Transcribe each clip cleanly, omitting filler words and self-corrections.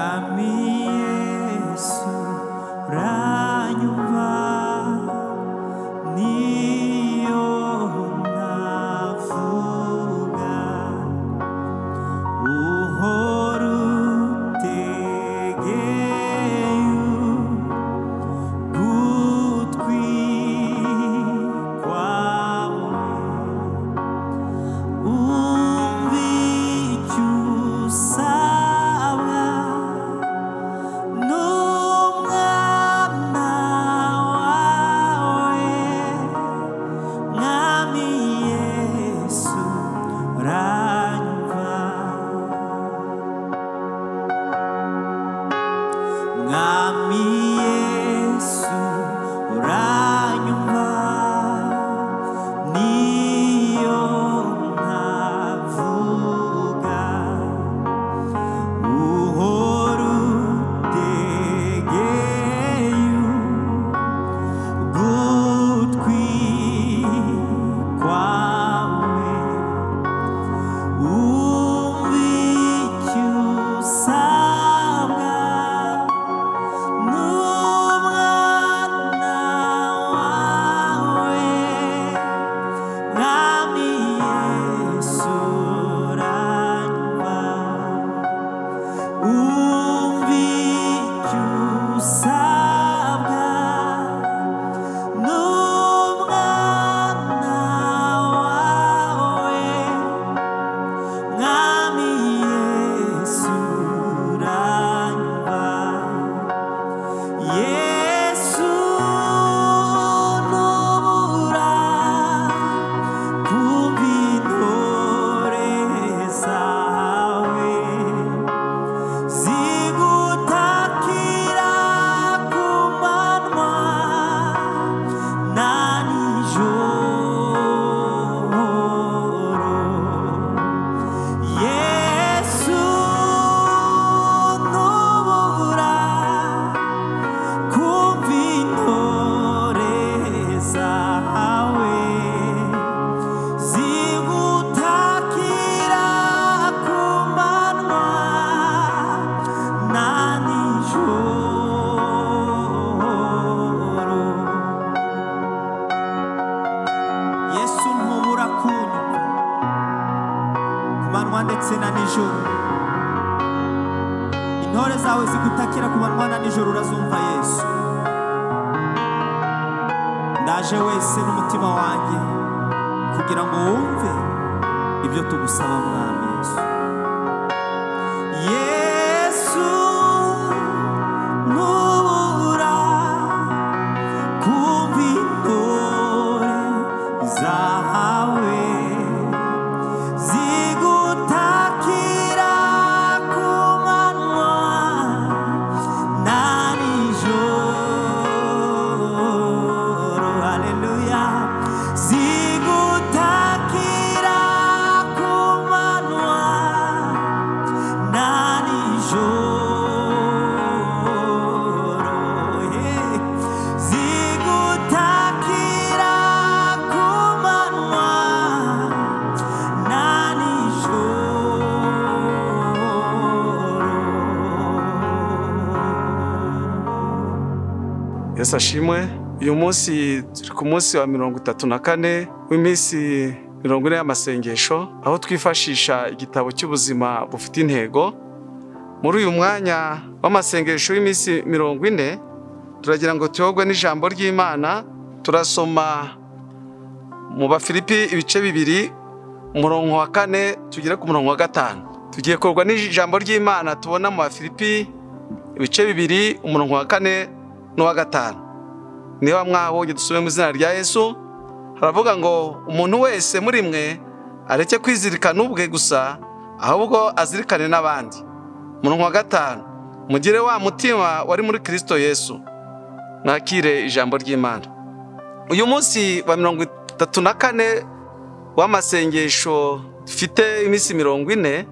Mwami Yesu uranyumva niyo ntavuga uhora utegeye ugutwi kwawe umva icyo usaba n'umwana wawe Mwami Yesu uranyumva Mwami Yesu uranyumva niyo ntavuga uhora utegeye ugutwi kwawe umva icyo usabwa n'umwana wawe Mwami Yesu uranyumva umva icyo usabwa n'umwana wawe Mwami Yesu uranyumva Yesu ntubura kumva intore zawe zigutakira ku manywa na nijoro Yesu ntubura kumva intore zawe zigutakira ku manywa na nijoro Yesu ntubura kunyumva ku manywa ndetse na nijoro intore zawe zigutakira ku manywa na nijoro urazumva Yesu ndaje wese n'umutima wanjye kugira ngo wumve ibyo tugusaba Mwami Yesu Yesu ntubura kumva intore zawe zigutakira ku manywa na nijoro haleluya zigutakira ku manywa na nijoro yeah. Zigutakira ku manywa na nijoro Yesu ashimwe. Uyu munsi turi ku munsi wa 34 w'iminsi 40 y'amasengesho, aho twifashisha igitabo cy'ubuzima bufite intego. Muri uyu mwanya w'amasengesho y'iminsi 40 turagira ngo tuyogwe n'ijambo ry'Imana. Turasoma mu Bafilipi ibice 2 umurongo wa 4 tugere ku murongo wa 5. Tugiye kogwa n'ijambo ry'Imana tubona mu Bafilipi ibice 2 umurongo wa 4 n'uwa 5. Niba mwabonye dusome mu izina rya Yesu, haravuga ngo umuntu wese muri mwe areke kwizirikana ubwe gusa, ahubwo azirikane n'abandi. Umurongo wa 5, mugire wa mutima wari muri Kristo Yesu. Mwakire ijambo ry'Imana. Uyu munsi wa 34 w'amasengesho dufite iminsi 40,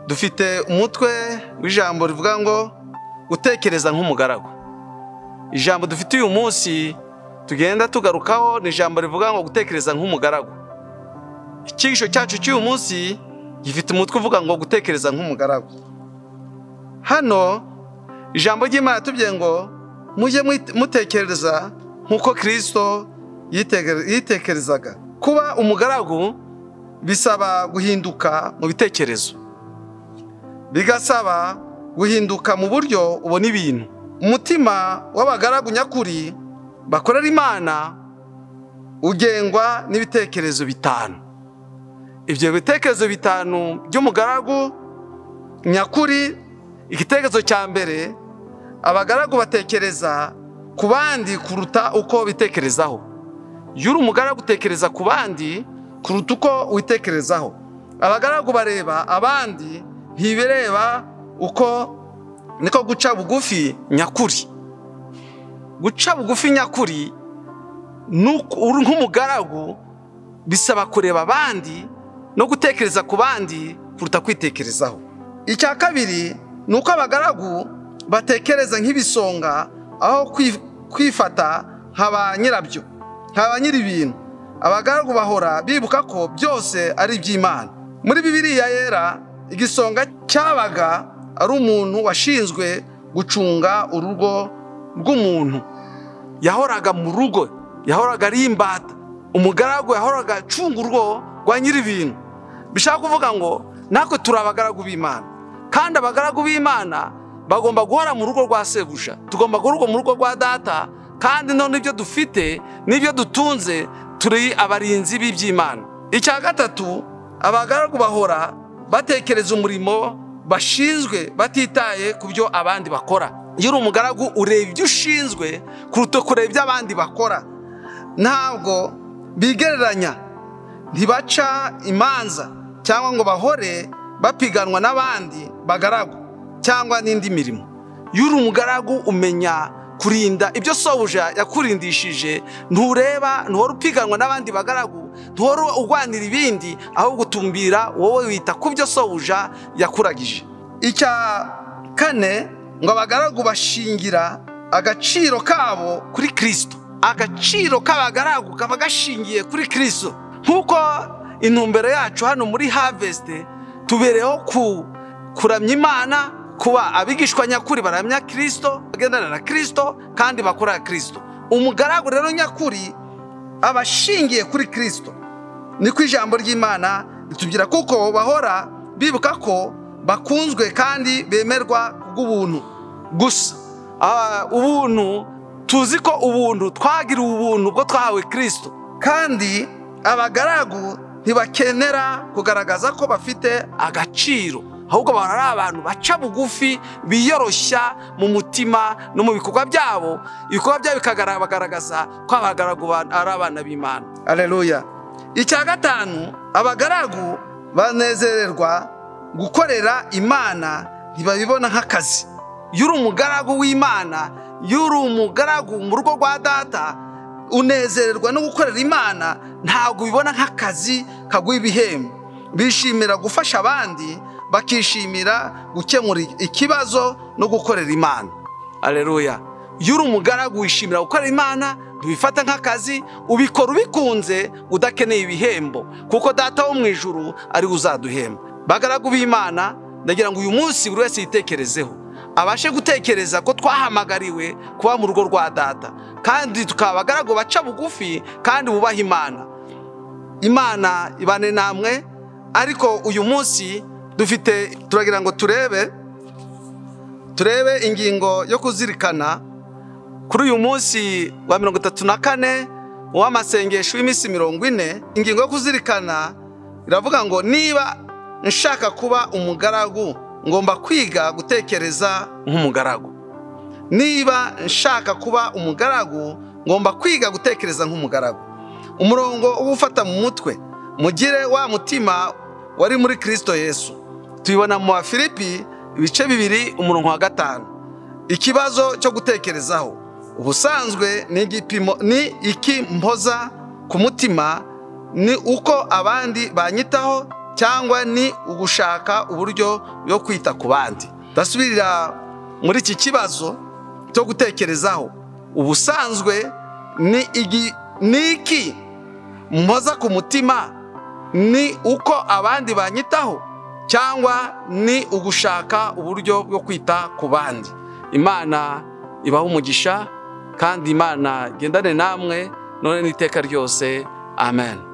dufite umutwe w'ijambo rivuga ngo gutekereza nk'umugaragu. Ijambo dufite uyu munsi tugenda tugarukaho ni ijambo rivuga ngo gutekereza nk'umugaragu. Icyigisho cyacu cy'uyu munsi gifite umutwe uvuga ngo gutekereza nk'umugaragu. Hano ijambo ry'Imana tubye ngo mujye mutekereza nk'uko Kristo yitekerezaga. Kuba umugaragu bisaba guhinduka mu bitekerezo, bigasaba guhinduka mu buryo ubona ibintu. Umutima w'abagaragu nyakuri bakorera Imana ugengwa n'ibitekerezo bitanu. Ibyo bitekerezo bitanu by'umugaragu nyakuri, igitekerezo cya mbere, abagaragu batekereza ku bandi kuruta uko bitekerezaho. Iyo uri umugaragu utekereza ku bandi kuruta uko witekerezaho. Abagaragu bareba abandi ntibireba uko, niko guca bugufi nyakuri. Guca bugufi nyakuri uri nk'umugaragu bisaba kureba abandi no gutekereza ku bandi kuruta kwitekerezaho. Icya kabiri ni uko abagaragu batekereza nk'ibisonga aho kwifata nka ba nyirabyo, nka ba nyir'ibintu. Abagaragu bahora bibuka ko byose ari iby'Imana. Muri Bibiliya yera, igisonga cyabaga ari umuntu washinzwe gucunga urugo rw'umuntu. Yahoraga mu rugo, yahoraga ari imbata. Umugaragu yahoraga acunga urugo rwa nyir'ibintu. Bishaka kuvuga ngo natwe turi abagaragu b'Imana, kandi abagaragu b'Imana bagomba guhora mu rugo rwa sebuja. Tugomba guhora mu rugo rwa data, kandi none ibyo dufite n'ibyo dutunze turi abarinzi b'iby'Imana. Icya gatatu, abagaragu bahora batekereza umurimo bashinzwe batitaye ku byo abandi bakora. Iyo uri umugaragu ureba ibyo ushinzwe kuruta kureba ibyo abandi bakora. Ntabwo bigereranya, ntibaca imanza cyangwa ngo bahore bapiganwa n'abandi bagaragu cyangwa n'indi mirimo. Iyo uri umugaragu umenya kurinda ibyo sobuja yakurindishije, ntureba, ntuhora upiganwa n'abandi bagaragu, ntuhora urwanira ibindi, ahubwo utumbira wowe wita ku byo sobuja yakuragije. Icya kane, ngo abagaragu bashingira agaciro kabo kuri Kristo. Agaciro k'abagaragu kaba gashingiye kuri Kristo. Nkuko intumbero yacu hano muri Harvest tubereho kuramya Imana, kuba abigishwa nyakuri baramya Kristo, bagendana na Kristo kandi bakora Kristo. Umugaragu rero nyakuri abashingiye kuri Kristo. Niko ijambo ry'Imana ritubwira, kuko bahora bibuka ko bakunzwe kandi bemerwa kubw'ubuntu gusa. Ubuntu tuzi ko ubuntu twagira ubuntu bwo twahawe Kristo, kandi abagaragu ntibakenera kugaragaza ko bafite agaciro, ahubwo bahora ari abantu baca bugufi, biyoroshya mu mutima no mu bikorwa byabo. Ibikorwa byabo bikagaragaza ko abagaragu ari abana b'Imana. Haleluya. Icya gatanu, abagaragu banezererwa gukorera Imana, ntibabibona nk'akazi. Iyo uri umugaragu w'Imana, iyo uri umugaragu mu rugo rwa data, unezererwa no gukorera Imana, ntabwo ubibona nk'akazi kaguha ibihembo. Bishimira gufasha abandi, bakishimira gukemura ikibazo no gukorera Imana. Haleluya. Iyo uri umugaragu wishimira gukorera Imana, ntubifata nk'akazi, ubikora ubikunze, udakeneye ibihembo, kuko data wo mu ijuru ari uzaduhemba. Bagaragu b'Imana, ndagira ngo uyu munsi buri wese yitekerezeho, abashe gutekereza ko twahamagariwe kuba mu rugo rwa data, kandi tukaba abagaragu baca bugufi kandi bubaha Imana. Imana ibane namwe. Ariko uyu munsi dufite, turagira ngo turebe ingingo yo kuzirikana kuri uyu munsi wa 34 w'amasengesho y'iminsi 40. Ingingo yo kuzirikana iravuga ngo niba nshaka kuba umugaragu ngomba kwiga gutekereza nk'umugaragu. Niba nshaka kuba umugaragu ngomba kwiga gutekereza nk'umugaragu. Umurongo ufata mu mutwe, mugire wa mutima wari muri Kristo Yesu. Tubibona mu Filipi ibice 2 umurongo wa 5. Ikibazo cyo gutekerezaho ubusanzwe ni igipimo, ni iki mpoza ku mutima, ni uko abandi banyitaho cyangwa ni ugushaka uburyo bwo kwita ku bandi. Ndasubirira muri iki kibazo cyo gutekerezaho, ubusanzwe ni iki mpoza ku mutima, ni uko abandi banyitaho Cyangwa ni ugushaka uburyo bwo kwita ku bandi. Imana ibahe umugisha, kandi Imana igendane namwe none n'iteka ryose. Amen.